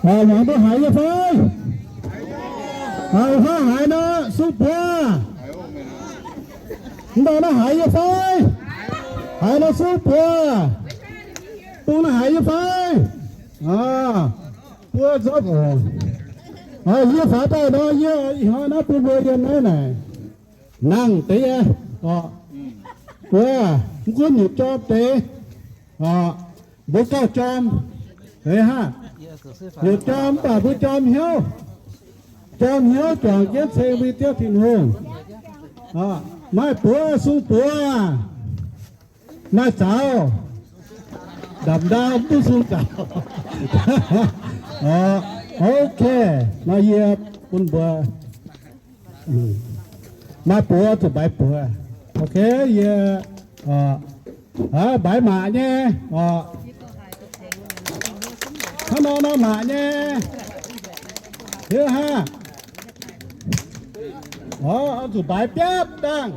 Hmuangx duqv haiz yie fai? Haiz fai haiz nor sung buoz. Mv baac naaiv haiz yie fai? Haiz nor sung buoz. Bung naaiv haiz yie fai? Buo nzopv oc. Yie faaux daaih nor, yie ih hnoi naaiv bun mbuo yiem naaiv naaic nangh deix oc. Wuov, mv gunv nyutc jorm deix oc, mbuo gauh jorm deix haah. Nyutc jorm mv baac mbuo jorm hnyouv, jorm hnyouv juangc jienv ceng mbuo nyei Ziouv Tin-Hungh. Maaih buoz sung buoz, maaih zaux, ndamc ndau mv duqv sung zaux. Ok, nor yie bun mbuo maaih buoz zuqc mbaix buoz. Ok, yie mbaix maac nyei oc. Hnangv nor nor maac nyei. Hiuv haah? Oix zuqc mbaix biapv dangh.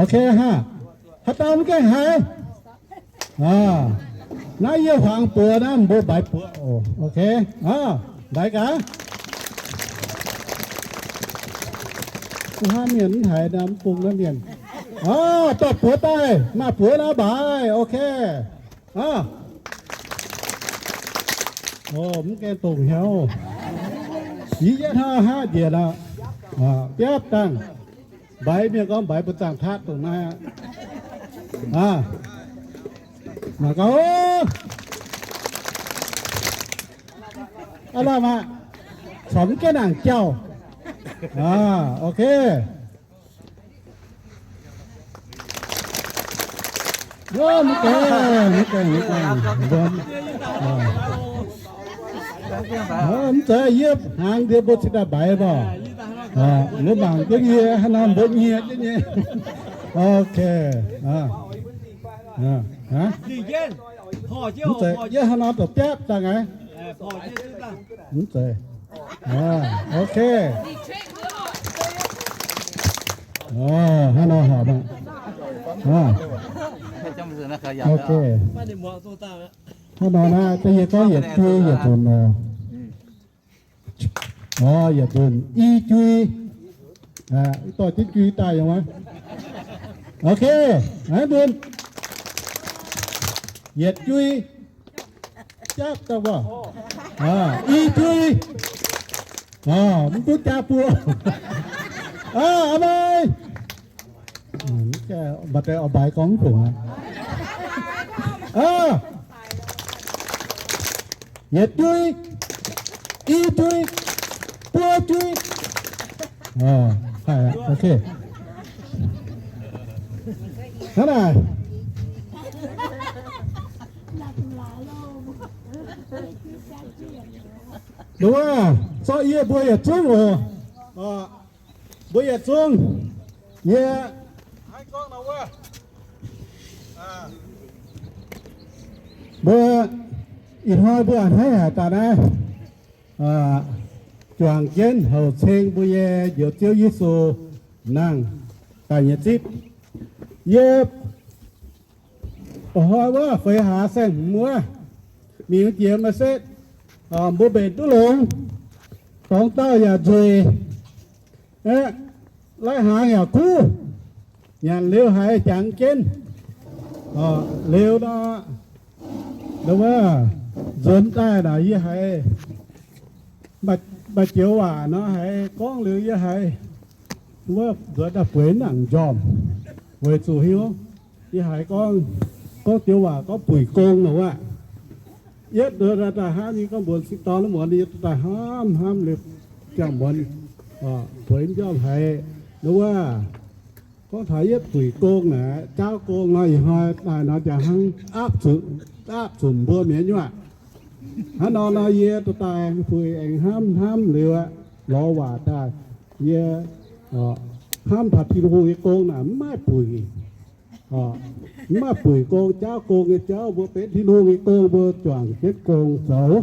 Ok haah? Haaix dauh mv gaengh haiz? Naaiv yie huangx buoz naaiv, mbuo mbaix buoz oc. Ok, mbaix gaax. Mv hnamv mienh mv haiz naaiv, mv bung naaiv mienh. Dorh buoz daaih, maaih buoz naaiv mbaix. Ok. Mv gaengh dongh hnyouv. Yie yietv hnangv haav njiec aqv. Biapv dangh. Mbaix mienh gorngv mbaix mbuo zaangh tatv dongh naaiv aqv. Mangc gaax oc. Aav lamh aqv. Corc mv gaengh nangc jauh. Ok. Mv gaengh, mv gaengh, mv gaengh, mbuo, mv zeiz yie hnaangx nziex mbuo cingx daaih mbaix mv baac. Mbuo mangc jienv nyie, haaix nor mbuo nyie jienv nyei. Ok. Mv zeiz yie haaix nor dorh biapv dangh aqv. Mv zeiz. Ok. Hnangv nor horpc aqv. Ok. Hnangv nor naaiv, yie gorngv yietc jui yietc nzunc oc. Yietc nzunc i jui. Dorh jienv jui daaih yaac wuov. Ok. Naaiv nzunc yietc jui. Jaav daaih wuov. I jui. Mv duqv jaa buo. Aa, maaih deix oix mbaix gorngv mv fungc aqv. Yietc jui, i jui, buo jui. Ok. Hnangv naaic. Nduov, zorqv yie mbuo yietc zungv oc. Mbuo yietc zungv, yie, mbuo, ih hnoi mbuo a'hneiv haic daaih naaiv, juangc jienv houc ceng mbuo nyei Njoux Ziouv Yesu nangh daaih nyei zipv. Yie a'hnoi wuov feix hlaax saeng-hmz wuov, mingh jiex maaih setv, mbuo mbenc duqv longx, dorngx dauh yaac nzueic, lai-hnaangx yaac kuv, nyanc liuz haiz jangx jienv. Liuz nor, wuov, nzuonx daaih naaic yie haiz maaih joux waac nor haiz gorngv liuz yie haiz wuov nzuonx daaih bueix nangc njormh, weic zuqc hiuv yie haiz gorngv, gorngv joux waac gorngv buic gong nor wuov. Yietv nduov daaih hnamv yie gorngv mbuox sieqv dorn muonz yie daaih hnamv hnamv liuz ziangh muonz bueix njormh haiz wuov, gorngv taux yietv buic gong naaic, jaauv gong nor ih hnoi daaih nor jaax hnangv aapv zunc mbuo mienh nyuoqc. Hnangv nor nor yie daaih puix aengx hnamv hnamv liuz aqv, lorz waac daaih, yie hnamv taux Tin-Hungh nyei gong naaic mv maaih buic, mv maaih buic gong, jaauv gong nyei jauv, mbuo benx Tin-Hungh nyei gong, mbuo juangc jienv gong zoux.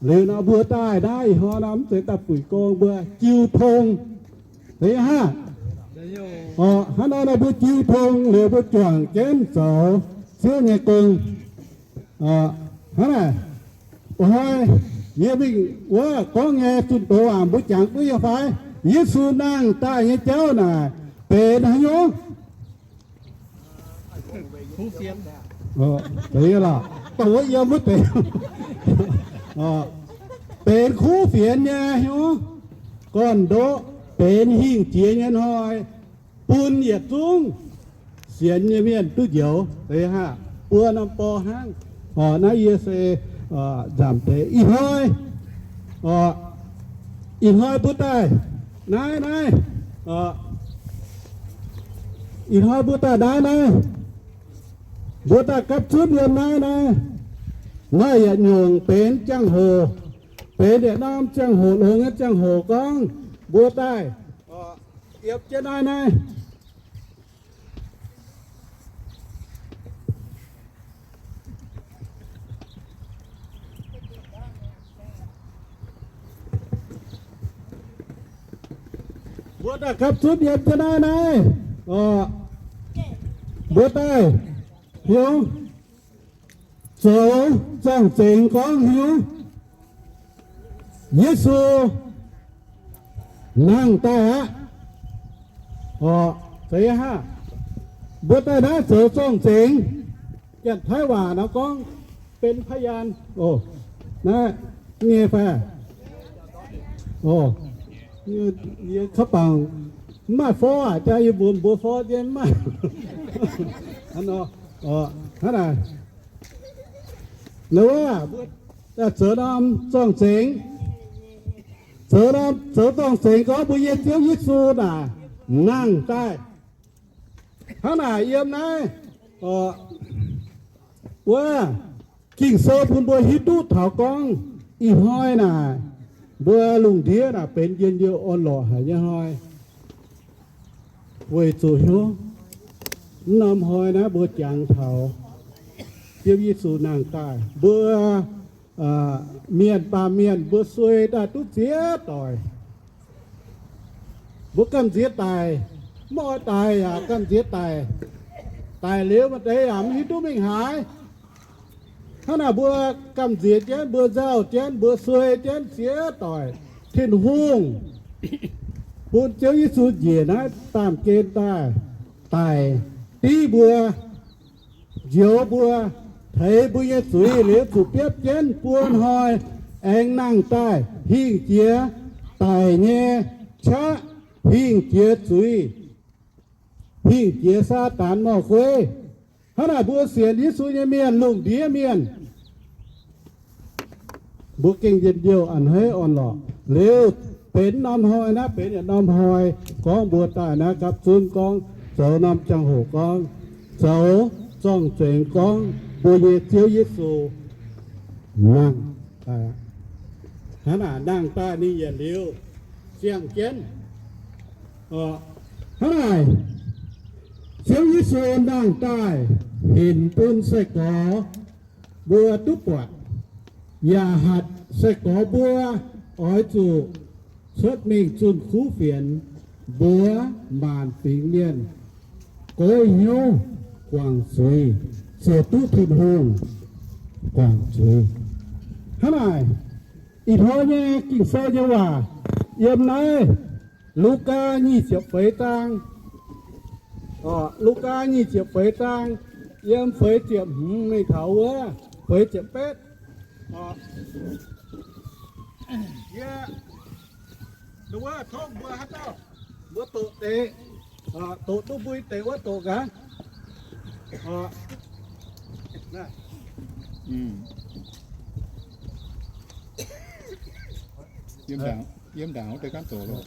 Liuz nor mbuo daaih naaiv ih hnoi nor mv zeiz daaih buic gong, mbuo jiu tong. Zeiz haah? Hnangv nor nor mbuo jiu tong liuz mbuo juangc jienv zoux Ziouv nyei gong. Hnangv naaic, oix yie mingh wuov gorngv nyei zunh doz waac mbuo jangx duqv nyei fai? Yesu nangh daaih nyei jauv naaic benx haaix nyungc? Benx wuov yiem wuov deix, benx kuv fienx nyei hnyouv, gorn-ndoqv benx hingh jiex nyei hnoi, bun yietc zungv sienx nyei mienh duqv njoux. Deix haah, buo norm borh hnangv. Oc, naaiv yie se nzamc deix ih hnoi. Oc, ih hnoi mbuo daaih naaiv, naaiv. Ih hnoi mbuo daaih naaiv, naaiv. Mbuo daaih gapv zunv yiem naaiv, naaiv. Maaih yietc nyungc benx ziangh hoc, benx yietc norm ziangh hoc longx nyei ziangh hoc gorngv mbuo daaih yiem jienv naaiv, naaiv. Mbuo daaih gapv zunv yiem jienv naaiv, naaiv. Mbuo daaih hnyouv zoux zorng-zengx gorngv hnyouv Yesu nangh daaih aqv. Oc, zeiz haah, mbuo daaih naaiv zoux zorng-zengx. Janx-Taiv waac nor gorngv เป็นพยาน. Oc, naaiv nyei fai? Oc, yie kaav bangc mv maaih forv aac, jaa yie mbuox mbuo forv jienv mv maaih. Hnangv naaic, zoux norm zorng-zengx, zoux norm, zoux zorng-zengx gorngv mbuo nyei Ziouv Yesu naaic nangh daaih. Hnangv naaic yiem naaiv, wuov, Ging-Sou bun mbuo hiuv duqv taux gorngv ih hnoi naaic mbuo lungh ndiev naaic benx njien-youh orn-lorqc haic nyei hnoi. Weic zuqc hnyouv mv norm hnoi naaiv mbuo jangx taux Ziouv Yesu nangh daaih, mbuo mienh baamh mienh mbuo suei daaih duqv ziex doic. Mbuo gamh nziex daic, mv oix daic yaac gamh nziex daic. Daic liuz maaih deix yaac mv hiuv duqv mingh haaix. Hnangv naaic mbuo gamh nziex jienv, mbuo nzauh jienv, mbuo suei jienv ziex doic, Tin-Hungh bun Ziouv Yesu njiec naaiv baamh gen daaih, daic div mbuo, njoux mbuo, teix mbuo nyei zuiz liuz zuqc biopv jienv buo hnoi aengx nangh daaih hingh jiex daic nyei qaqv, hingh jiex zuiz, hingh jiex Saadaan morh-gueiv. Hnangv naaic mbuo sienx Yesu nyei mienh, lungh ndiev mienh, mbuo gengh njien-youh a'hneiv orn-lorqc. Liuz benx norm hnoi naaiv, benx yietc norm hnoi gorngv mbuo daaih naaiv gapv zunv gorngv zoux norm ziangh hoc gorngv zoux zorng-zengx gorngv mbuo nyei Ziouv Yesu nangh daaih. Hnangv naaic nangh daaih ninh yietc liuz ziangh jienv. Hnangv naaic, Ziouv Yesu nangh daaih hinc bun sai-gorx mbuo duqv buatc, yaac hatc sai-gorx mbuo oix zuqc cuotv mingh zunh kuv fienx, mbuox maanc fingx mienh goiv hnyouv guangc zuiz, ziouc duqv Tin-Hungh guangc zuiz. Hnangv naaic, ih hnoi nyei Ging-Sou nyei waac yiem naaiv Lugaa nyic ziepc feix zaang, Lugaa nyic ziepc feix zaang, yiem feix ziepc hmz mingh taux wuov feix ziepc betv. Yie, wuov, tov mbuo haaix dauh, mbuo doqc deix, doqc duqv mbui deix wuov doqc gaax. Yiem ndaangc, yiem ndaangc wuov deix gaanv doqc loh.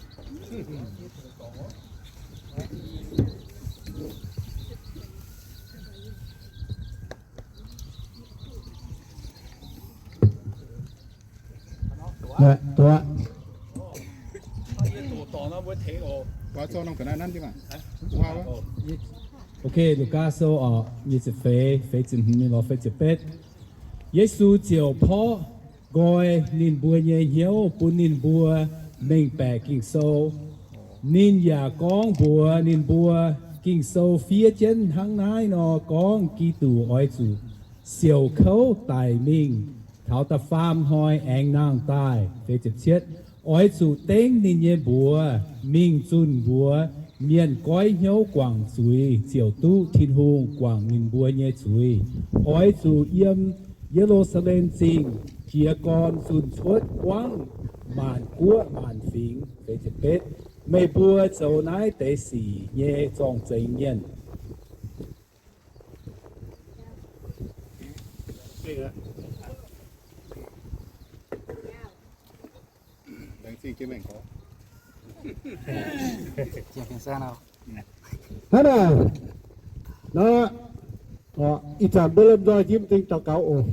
Ok, Lugaa Sou oc, nyic ziepc feix, feix ziepc hmz mingh lorz feix ziepc betv. Yesu ziouc porv nqoi ninh mbuo nyei hnyouv bun ninh mbuo mengh baeqc Ging-Sou. Ninh yaac gorngv mbuox ninh mbuo, Ging-Sou fiev jienv hnangv naaiv nor gorngv Giduc oix zuqc siouc kouv daic mingh, taux da'faam hnoi aengx nangh daaih. Oix zuqc dengv ninh nyei mbuox mingh zunh mbuox mienh goiv hnyouv guangc zuiz, ziouc duqv Tin-Hungh guangc ninh mbuo nyei zuiz. Oix zuqc yiem Ye^lu^saa^lem Zingh jiez gorn zunh cuotv buangv maanc guoqv maanc fingx. Meih mbuo zoux naaiv deix sic nyei zorng-zengx mienh. Hnangv naaic, ih zanc mbuo lomh nzoih njimv dingc daux gaux oc.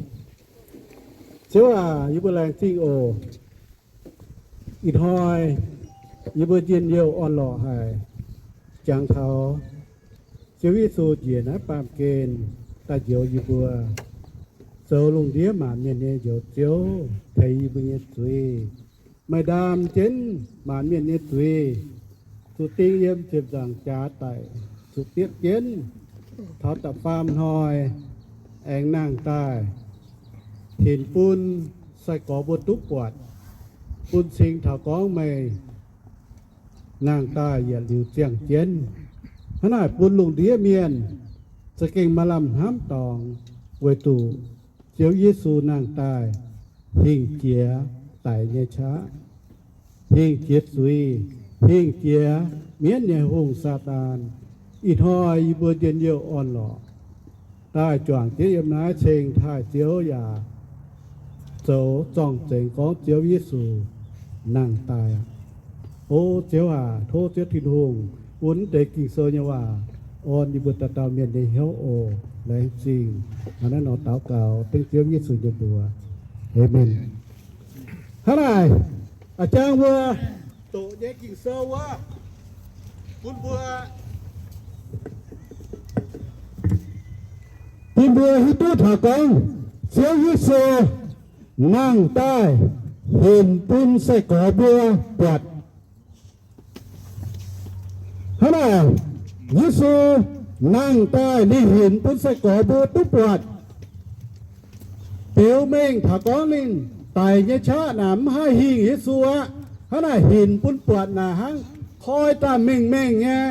Ziouv aac, yie mbuo laengz zingh oc. Ih hnoi yie mbuo njien-youh orn-lorqc haic, jangx taux Ziouv Yesu njiec naaiv baamh gen daaih njoux yie mbuo, zoux lungh ndiev maanc mienh nyei Njoux Ziouv, teix yie mbuo nyei zuiz. Meih ndaam jienv maanc mienh nyei zuiz, zuqc ding yiem ziepc nzaangc jaax daic, zuqc biopv jienv, taux da'faam hnoi aengx nangh daaih, hinc bun sai-gorx mbuo duqv buatc, bun cing taux gorngv meih nangh daaih yietc liuz ziangh jienv. Hnangv naaic bun lungh ndiev mienh za'gengh maaih lamh hnamv dorngx, weic zuqc Ziouv Yesu nangh daaih hingh jiex daic nyei qaqv, hingh jiex zuiz, hingh jiex mienv nyei hungh, Saadaan. Ih hnoi yie mbuo njien-youh orn-lorqc daaih juangc jienv yiem naaiv ceng taaih Ziouv yaac zoux zorng-zengx gorngv Ziouv Yesu nangh daaih. O Ziouv aac, tov Ziouv Tin-Hungh bun deix Ging-Sou nyei waac orn yie mbuo dauh dauh mienh nyei hnyouv oc. Laengz zingh. Hnangv naaiv nor daux gaux dengv Ziouv Yesu nyei mbuox. Aamen. Hnangv naaic, a'jang mbuo doqc nyei Ging-Sou wuov, bun mbuo, bun mbuo hiuv duqv taux gorngv Ziouv Yesu nangh daaih hinc bun sai-gorx mbuo buatc. Hnangv naaic, Yesu nangh daaih ninh hinc bun sai-gorx mbuo duqv buatc, biux mengh taux gorngv ninh daic nyei qaqv naaic mv haih hingh Yesu aqv. Hnangv naaic hinc bun buatc naaic hnangv koi daaih mengh mengh nyei,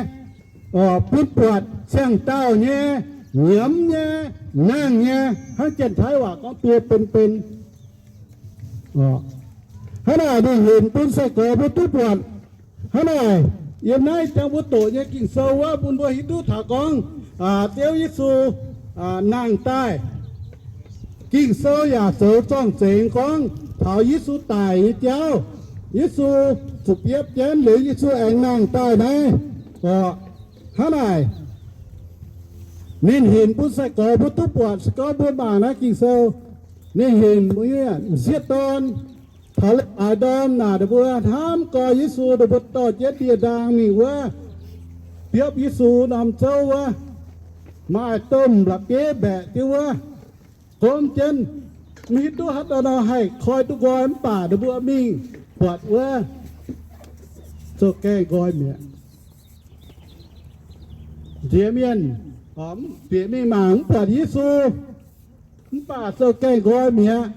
bun buatc ziangh dauh nyei, nyiemz nyei, nangh nyei, hnangv Janx-Taiv waac gorngv ตัวเป็นๆ. Hnangv naaic ninh hinc bun sai-gorx mbuo duqv buatc. Hnangv naaic, yiem naaiv jang mbuo doqc nyei Ging-Sou wuov bun mbuo hiuv duqv taux gorngv Ziouv Yesu nangh daaih. Ging-Sou yaac zoux zorng-zengx gorngv taux Yesu daic nyei jauv, Yesu zuqc biopv jienv liuz Yesu aengx nangh daaih naaiv orqc. Hnangv naaic, ninh hinc bun sai-gorx mbuo duqv buatc. Se gorngv mbuo mangc naaiv Ging-Sou, ninh hinc mbuo m'sieqv dorn, taux leiz-baaix ndorm naaic ninh mbuo hnamv gorx Yesu, ninh mbuo dorh jienv ndie-ndaang mingh wuov, biopv Yesu norm zouv wuov, maaih domh la'bieiv mbaeqc jienv wuov, gomv jienv, mv hiuv duqv haaix dauh nor haih koi duqv nqoi, mv baac ninh mbuo mingh buatc wuov, zouv-gaengh nqoi mi'aqv. Nziex mienh bieqc mingh mangc mv buatc Yesu, mv baac zouv-gaengh nqoi mi'aqv.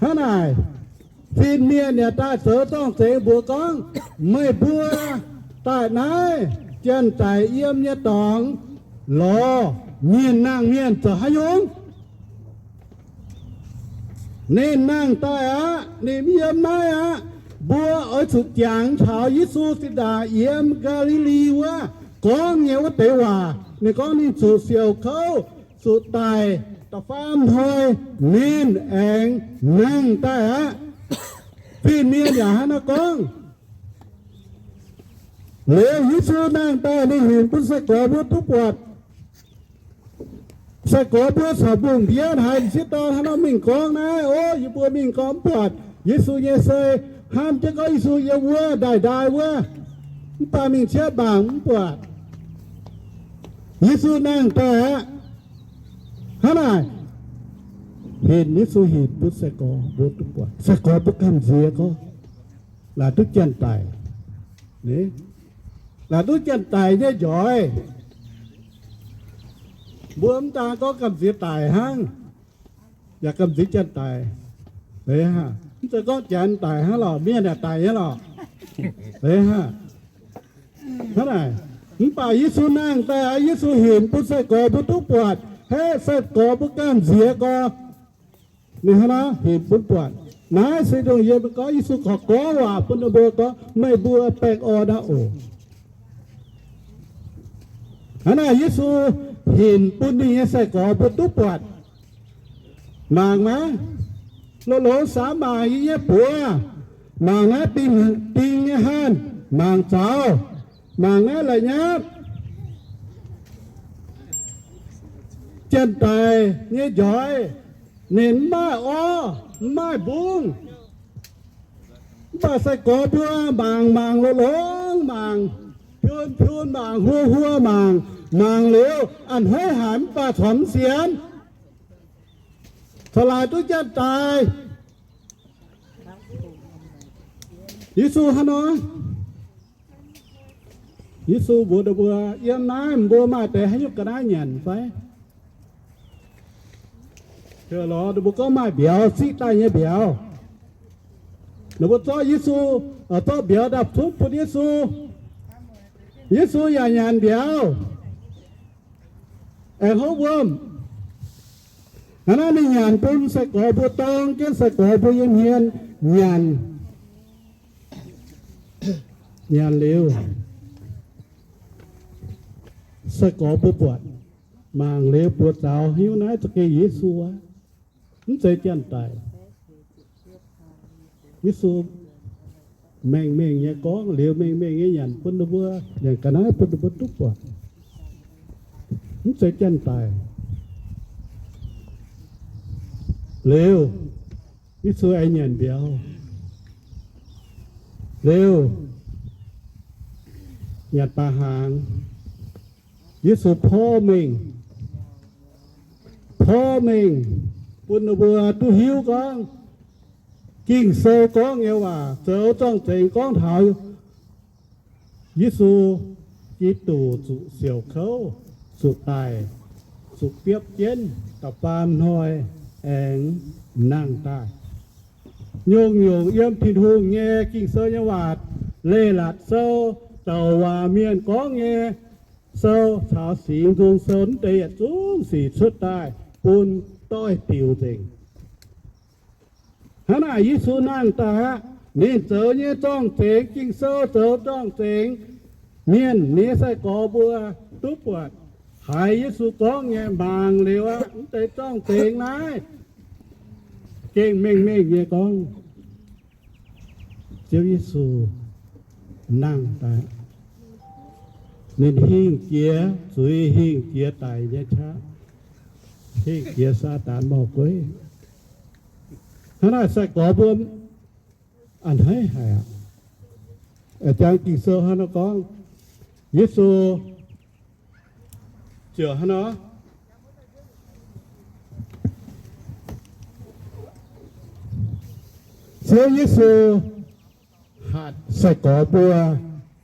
Hnangv naaic, fin-mienh yaac daaih zoux zorng-zengx mbuox gorngv, meih mbuo daaih naaiv janx-daic yiem nyei dorngx lorz mienh nangh mienh zoux haaix nyungc? Ninh nangh daaih aqv. Ninh mv yiem naaiv aqv. Mbuo oix zuqc jangx taux Yesu zinh ndaangc yiem Gaa^li^li wuov gorngv nyei wuov deix waac. Ninh gorngv ninh zuqc siouc kouv, zuqc daic, da'faam hnoi ninh aengx nangh daaih aqv. Fin-mienh yaac hnangv naaiv gorngv. Liuz Yesu nangh daaih ninh hinc bun sai-gorx mbuo duqv buatc. Sai-gorx mbuo corc mbungh mbienv haiz m'sieqv dorn hnangv nor mingh gorngv naaiv, O, yie mbuo mingh gorngv mv buatc Yesu nyei sei. Hnamv jienv gorngv Yesu yiem wuov ndaaih ndaaih wuov, mv baac mingh cietv mangc mv buatc. Yesu nangh daaih aqv. Hnangv naaic, hinc Yesu hinc bun sai-gorx mbuo duqv buatc. Sai-gorx mbuo gamh nziex gorngv, laaic duqv janx-daic, laaic duqv janx-daic nyei njoix. Mbuo mv daan gorngv gamh nziex daic hnangv, yaac gamh nziex janx-daic. Mv zeiz gorngv janx daic hnangv lorqc, mienh yaac daic nyei lorqc. Hnangv naaic, mv baac Yesu nangh daaih, Yesu hinc bun sai-gorx mbuo duqv buatc, haeqv sai-gorx mbuo gamh nziex gorx, ninh hnangv naaiv hinc bun buatc. Naaiv se dongh yie mbuo gorngv Yesu gorngv, gorngv waac bun ninh mbuo gorngv, meih mbuo baengh orn aqv oc. Hnangv naaic Yesu hinc bun ninh nyei sai-gorx mbuo duqv buatc. Mangc maah! Lo loz samx mangc yie nyei buoz, mangc naaiv ding, ding nyei hanh, mangc zaux, mangc naaiv la'nyapv. Janx-daic nyei njoix, ninh mv maaih orv, mv maaih mbungv. Mv baac sai-gorx mbuo mangc mangc longx longx mangc, pion pion mangc, huo huo mangc, mangc liuz a'hneiv haic mv baac corc mv sienx, corc laaix duqv janx-daic. Yesu hnangv nor, Yesu mbuox ninh mbuo, yiem naaiv mbuo maaih deix haaix nyungc ga'naaiv nyanc fai? Heuc lorz ninh mbuo gorngv maaih mbiauz, siqv daaih nyei mbiauz. Ninh mbuo zorqv Yesu, zorqv mbiauz daaih cunv bun Yesu. Yesu yaac nyanc mbiauz, aengx hopv wuom. Hnangv naaiv ninh nyanc bun sai-gorx mbuo, dorng jienv sai-gorx mbuo nyei hmien nyanc. Nyanc liuz, sai-gorx mbuo buatc, mangc liuz buoz zaux hiuv naaiv za'gengh Yesu aqv, mv zeiz janx-daic. Yesu mengh mengh nyei gorngv liuz, mengh mengh nyei nyanc bun ninh mbuo, nyanc ga'naaiv bun ninh mbuo duqv buatc, mv zeiz janx-daic. Liuz, Yesu aengx nyanc mbiauz. Liuz, nyanc baac hnaangx, Yesu porv mengh, porv mengh bun ninh mbuo duqv hiuv gorngv, Ging-Sou gorngv nyei waac, zoux zorng-zengx gorngv taux Yesu Giduc zuqc siouc kouv, zuqc daic, zuqc biopv jienv, da'faam hnoi aengx nangh daaih. Nyungc-nyungc yiem Tin-Hungh nyei Ging-Sou nyei waac, Leiz-Latc Sou, Douc Waac Mienh gorngv nyei sou caux Singx Nzung Sou, mv deix yietc zungv sic cuotv daaih bun doix-diuc nzengc. Hnangv naaic Yesu nangh daaih aqv. Ninh zoux nyei zorng-zengx, Ging-Sou zoux zorng-zengx, mienh nyei sai-gorx mbuo duqv buatc haiz Yesu gorngv nyei, mangc liuz aqv, mv deix zorng-zengx naaiv gengh mengh mengh nyei gorngv Ziouv Yesu nangh daaih, ninh hingh jiex zuiz, hingh jiex daic nyei qaqv, hingh jiex Saadaan morh-gueiv. Hnangv naaic sai-gorx mbuo a'hneiv haic aqv. Jangx Ging-Sou hnangv nor gorngv, Yesu ziouc hnangv nor, Ziouv Yesu hatc sai-gorx mbuo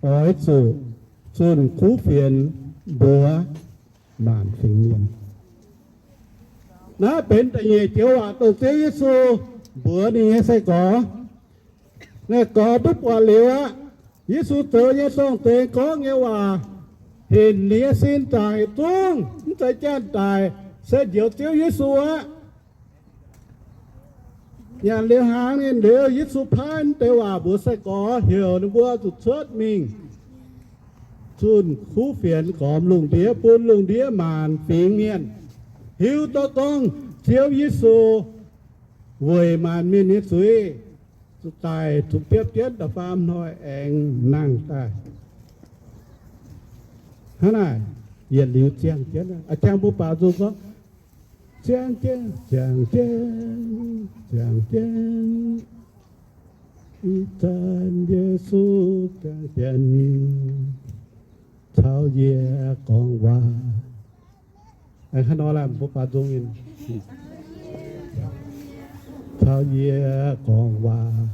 oix zuqc zunh kuv fienx mbuox maanc fingx mienh. Naaiv benx da'nyeic joux waac dongh Ziouv Yesu mbuox ninh nyei sai-gorx. Naaiv gorx duqv buatc liuz aqv. Yesu zoux nyei zorng-zengx, gorngv nyei waac, hinc ninh nyei sin zaangc yietc zungv mv zeiz janx-daic, se njoux Ziouv Yesu aqv. Nyanc liuz hnaangx ninh liuz, Yesu paaiv deix waac mbuox sai-gorx heuc ninh mbuo zuqc cuotv mingh zunh kuv fienx gormx lungh ndiev, bun lungh ndiev maanc fingx mienh hiuv duqv gorngv Ziouv Yesu weic maanc mienh nyei zuiz zuqc daic, zuqc biopv jienv, da'faam hnoi aengx nangh daaih. Hnangv naaic, yietc liuz ziangh jienv, a'jang mbuo baaux nzung gorngv, ziangh jienv, ziangh jienv, ziangh jienv, ih zanc Yesu ziangh jienv caux yie gorngv waac. Hnangv nor laanh mbuo baaux nzung nyei. Caux yie gorngv waac,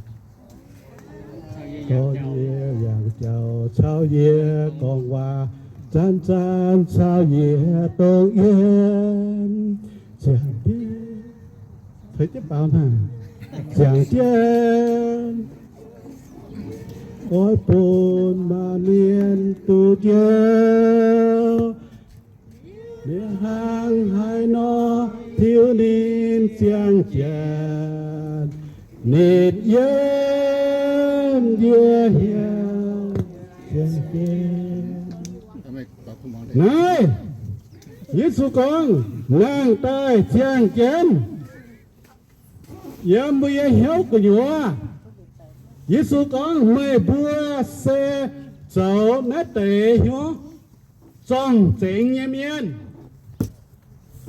gorngv yie yangh jauv, caux yie gorngv waac, Zanc-zanc caux yie dongh yiem ziangh jienv, ziangh jienv, oix bun maanc mienh duqv njoux. Mienh hnangv haaix nor tiuv ninh ziangh jienv, ninh yiem yie hnyouv ziangh jienv. Naaiv, Yesu gorngv, nangh daaih ziangh jienv yiem mbuo nyei hnyouv gu'nyuoz. Yesu gorngv, meih mbuo se zoux naaiv deix hnyouv zorng-zengx nyei mienh.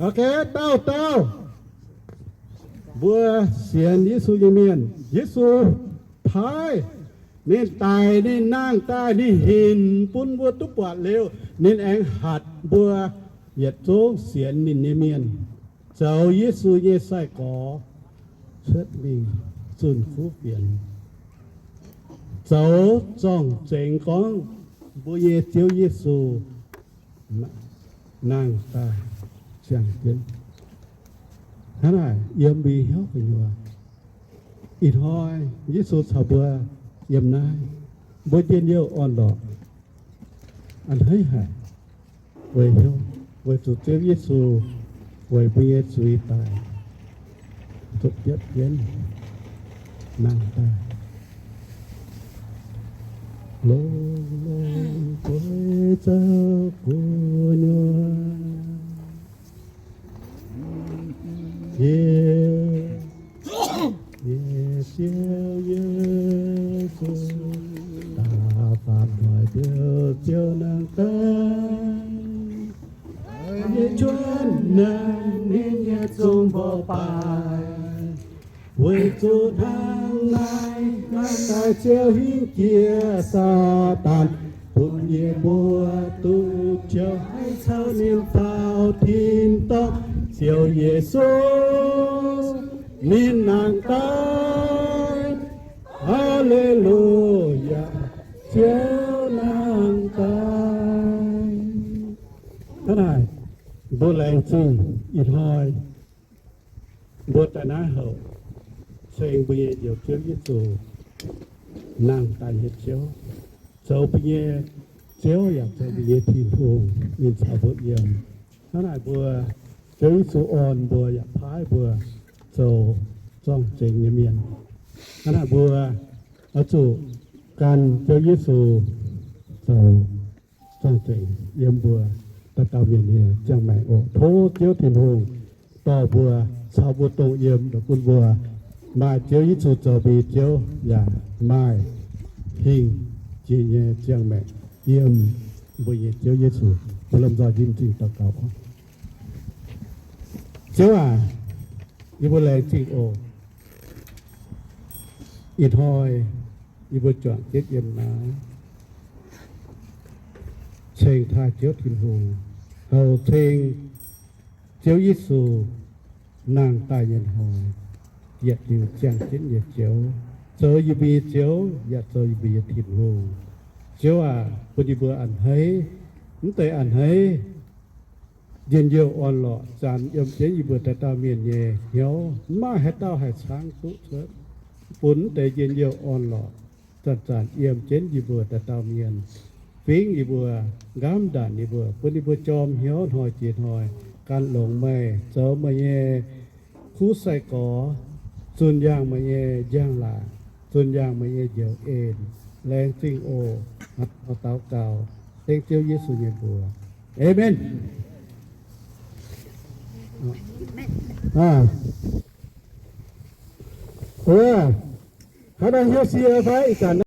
Ok, dauh dauh mbuo sienx Yesu nyei mienh, Yesu paaiv ninh daic, ninh nangh daaih, ninh hinc bun mbuo duqv buatc liuz, ninh aengx hatc mbuo yietc zungv sienx ninh nyei mienh zoux Yesu nyei sai-gorx cuotv mingh zunh kuv fienx, zoux zorng-zengx gorngv mbuo nyei Ziouv Yesu nangh daaih ziangh jienv. Hnangv naaic yiem mbuo hnyouv gu'nyuoz, ih hnoi Yesu caux mbuo yiem naaiv, mbuo njien-youh orn-lorqc, a'hneiv haic, weic hnyouv, weic zuqc Ziouv Yesu weic mbuo nyei zuiz daic, zuqc biopv jienv, nangh daaih, longx-longx bueix zouv gu'nyuoz. Yie, yie Ziouv Yesu, da'faanh noic Ziouv, Ziouv nangh daaih, yie cuotv naaiv ninh nyei zong mborqv baaih, weic zuqc hnangv naaiv nangh daaih Ziouv hingv jiex Saadaan, bun yie mbuo duqv joux haiz caux ninh faaux tin-dorngh. Ziouv Yesu ninh nangh daaih. Haa^le^lu^yaa, Ziouv nangh daaih. Hnangv naaic, mbuo laengz zingh ih hnoi mbuo daaih naaiv houc ceng mbuo nyei Njoux Ziouv Yesu nangh daaih nyei Ziouv, zoux mbuo nyei Ziouv yaac zoux mbuo nyei Tin-Hungh, ninh caux mbuo yiem. Hnangv naaic mbuo, Ziouv Yesu orn mbuo yaac paaiv mbuo zoux zorng-zengx nyei mienh. Hnangv naaic mbuo oix zuqc gan Ziouv Yesu zoux zorng-zengx yiem mbuo dauh dauh mienh nyei ziangh maengc oc. Tov Ziouv Tin-Hungh dorh mbuo caux mbuo dongh yiem bun mbuo maaih Ziouv Yesu zoux mbuo nyei Ziouv yaac maaih hingh jiex nyei ziangh maengc yiem mbuo nyei Ziouv Yesu. Mbuo lomh nzoih njien-youh daux gaux. Ziouv aac, yie mbuo laengz zingh oc. Ih hnoi yie mbuo juangc jienv yiem naaiv ceng taaih Ziouv Tin-Hungh, houx ceng Ziouv Yesu nangh daaih nyei hnoi, yietc liuz ziangh jienv nyei Ziouv, zoux yie mbuo nyei Ziouv yaac zoux yie mbuo nyei Tin-Hungh. Ziouv aac, bun yie mbuo a'hneiv, mv deix a'hneiv njien-youh orn-lorqc zanc yiem jienv yie mbuo dauh dauh mienh nyei hnyouv, mv maaih haaix dauh haih caangv duqv cuotv. Bun mv deix njien-youh orn-lorqc zanc-zanc yiem jienv yie mbuo dauh dauh mienh, fingx yie mbuo, nqamv ndanc yie mbuo, bun yie mbuo jorm hnyouv hnoi jiex hnoi gan longx meih, zoux meih nyei kuv sai-gorx, zunh yangh meih nyei njang-laangc, zunh yangh meih nyei njoux en. Laengz zingh oc. Daux gaux dengv Ziouv Yesu nyei mbuox. Aamen. Haaix dauh hnyouv sie fai ih zanc?